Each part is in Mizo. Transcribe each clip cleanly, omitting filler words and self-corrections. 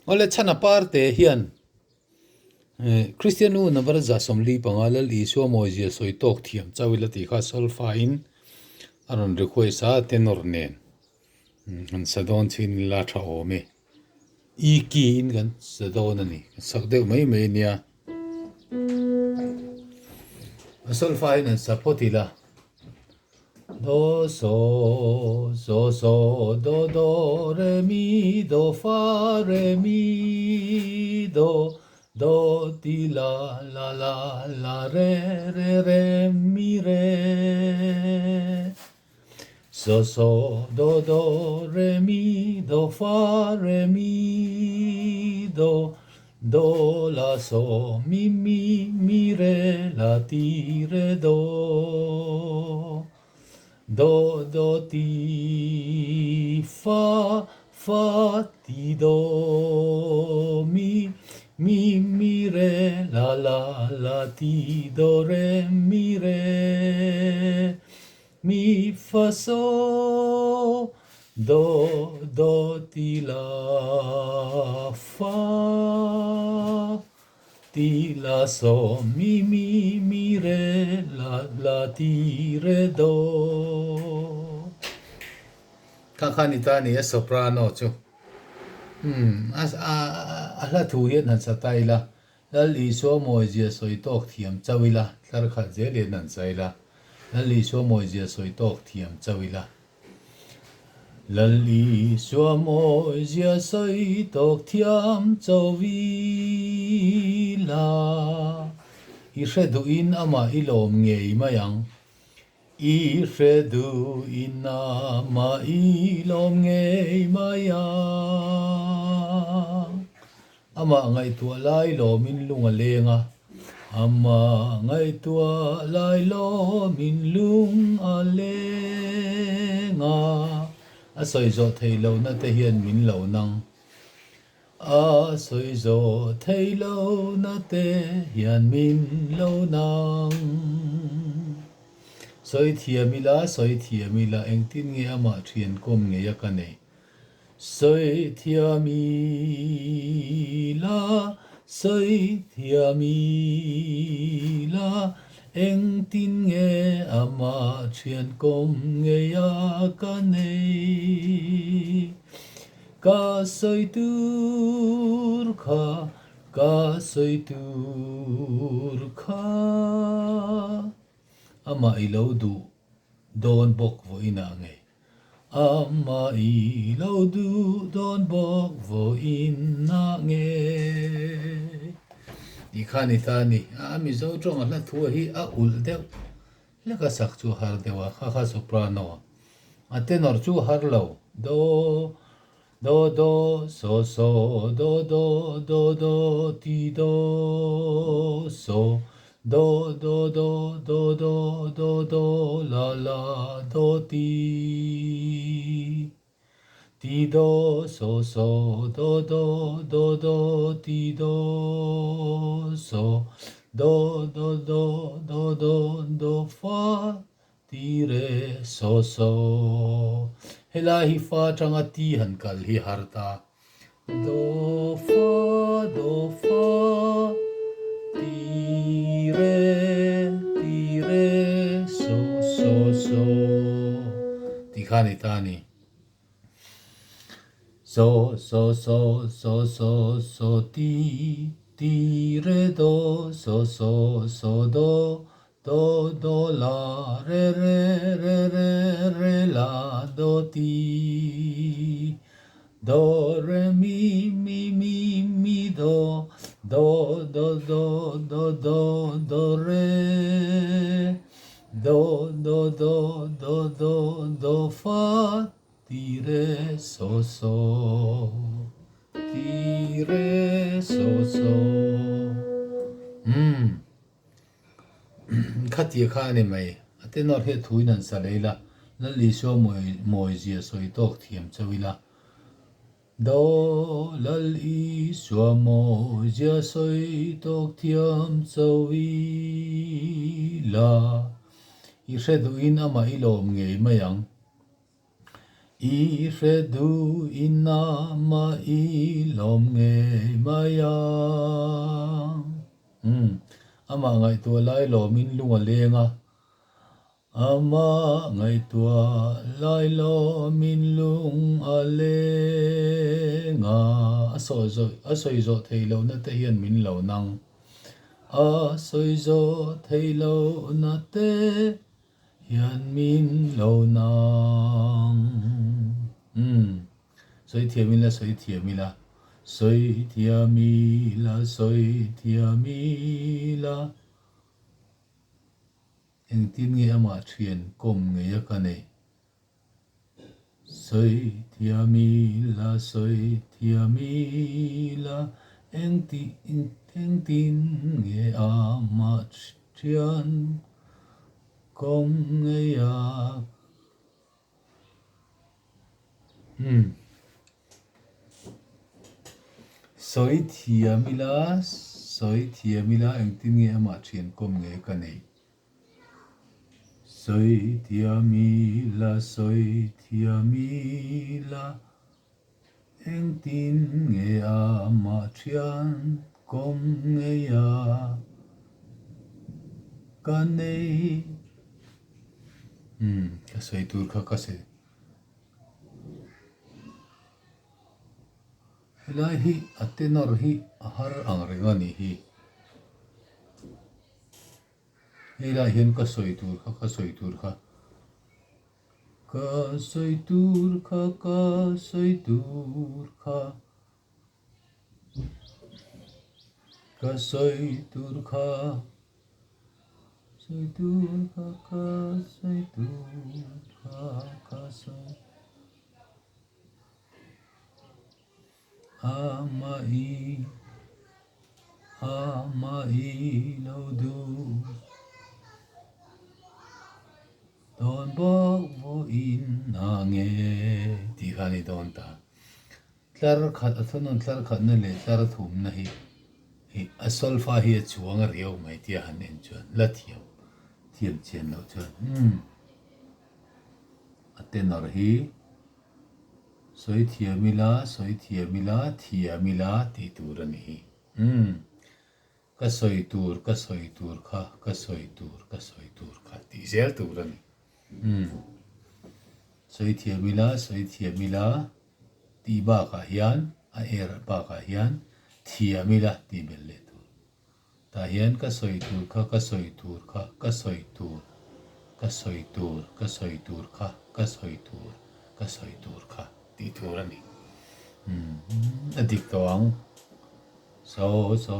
Awle chhana parte hian Kristian nu number 145 Lal Isua mawizia sawi tawk thiam chauh ila tih kha solfa in a rawn request a tenor nen han sa dawn chin ila tha awm e. E key in kan sa dawn a ni kan sak deuh mai mai a nia. A solfa in han sa phawt ila. Do so so so do do re mi do fa re mi do do ti la la la la re re re mi re so so do do re mi do fa re mi do Do la so mi mi mi re la ti re do Do do ti fa fa ti do mi mi mi re la la la ti do re mi re Mi fa so do do ti la fa ti la so mi mi mi re la la ti re do. Kha kha ni ta ni a soprano chu. Umm a a hla thu hian han sa ta ila Lal Isua mawizia sawi tawk thiam chauh ila, tlar khat zel hian an sawi ila. Lal Isua mawizia sawi tawk thiam chauh ila. Lal Isua mawizia sawi tawk thiam chauh ila. I hre duhin amah i lawm ngei mai ang. I hre duhin amah i lawm ngei mai ang. Amah ngaihtuah lai lawmin lung a leng a, Amah ngaihtuah lai lawmin lung a leng a. A sawi zawh theih lohna te hian min lo nang. A sawi zawh theih lohna te hian min lo nang. Sawi thiam ila, sawi thiam ila, engtin nge amah thian kawm ngei a ka neih? Sawi thiam ila, sawi thiam ila, engtin nge amah thian kawm ngei a ka neih? Ka sawi tur kha, ka sawi tur kha. Amah i lo duh dawn bawk vawiinah ngei. Amah i lo duh dawn bawk vawiinah ngei. Tih kha a ni ta a ni. A Mizo tawng a hla thu hi a ulh deuh hlek a sak chu a har deuh a, kha kha soprano a tenor chu a har lo, do do do so so do do do do ti do so do do do do do do do la la do ti ti do so so do do do do ti do so do do do do do do fa ti re so so Helai hi fa atanga ti han kal hi har ta do fa do fa ti re ti re so so so ti kha ni ta a ni. So so so so so so ti ti re do so so so do do do la re re re re re la do ti do re mi mi mi mi do do do do do do do re Do do do do do do fa ti re so so ti re so so umm khatia kha a ni mai a tenor hi a thuin an sa lei la Lal Isua mawi mawi zia sawi tawk thiam chauh ila Do Lal Isua maw zia sawi tawk thiam chauh ila, i hre duhin amah i lawm ngei mai ang. I hre duh in amah i lawm ngei mai ang. Umm, amah ngaihtuah lai lawmin lung a leng a. Amah ngaihtuah lai lawmin lung a leng a. A sawi zawh, a sawi zawh theih lohna te hian min lo nang. A sawi zawh theih lohna te Hian min lo nang. Umm. Sawi thiam ila, sawi thiam ila. Sawi thiam ila, sawi thiam ila. Engtin nge amah thian kawm ngei a ka neih? Sawi thiam ila, sawi thiam ila. Engti, engtin nge amah thian Kawm ngei a. Umm. Sawi thiam ila, sawi thiam ila engtin nge amah thian kawm ngei ka neih? Sawi thiam ila, sawi thiam ila engtin nge amah thian kawm ngei a ka nei. Umm ka sawi tur kha ka sawi. Helai hi a tenor hi a har ang reng a nih hi. Helai hian ka sawi tur kha ka sawi tur kha. Ka sawi tur kha ka sawi tur kha Ka sawi tur kha sawi tur kha ka sawi tur kha ka sawi A mai a mai lo duh dawn bawk vawiin a nge tih kha a ni dawn ta. Tlar khat a thunawn tlar khatna leh tlar thumna hi ih a solfa hi a chuang a riau mai tia han en chuan la thiam thiam chian loh chuan umm a tenor hi. Sawi thiam ila, sawi thiam ila, thiam ila tih tur a ni hi. Umm. Ka sawi tur, ka sawi tur kha, ka sawi tur, ka sawi tur kha tih zel tur a ni. Umm. Sawi thiam ila, sawi thiam ila tih bakah hian, a er bakah hian thiam ila tih belh leh tur. Tah hian ka sawi tur kha ka sawi tur kha ka sawi tur ka sawi tur ka sawi tur kha ka sawi tur ka sawi tur kha tih tur a ni. Umm a dik tawh ang. So so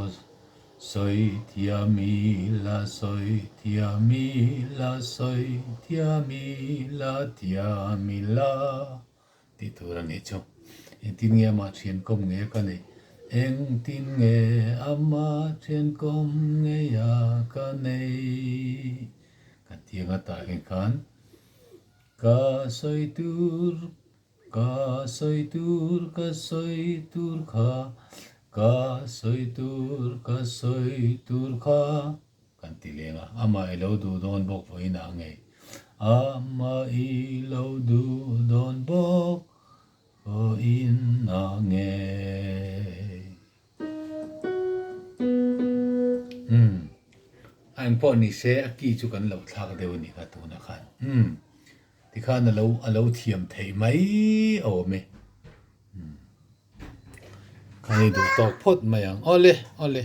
sawi thiam ila sawi thiam ila sawi thiam ila thiam ila. Tih tur a nih chu. Engtin nge amah thian kawm nge ka neih? Engtin nge amah thian kawm ngei a ka neih? Ka tiang a tah hian khan ka sawi tur, ka sawi tur, ka sawi tur kha, ka sawi tur, ka sawi tur kha. Kan ti leng a, amah i lo duh dawn bawk vawiinah ngei. Amah i lo duh dawn bawk vawiinah ngei. Umm, a engpawh ni se a ki chu kan lo thlak deuh a nih kha tunah khan. Umm, tikhan a lo a lo thiam theih mai awm e. Umm, khan i duh tawk phawt mai ang. Awle, awle.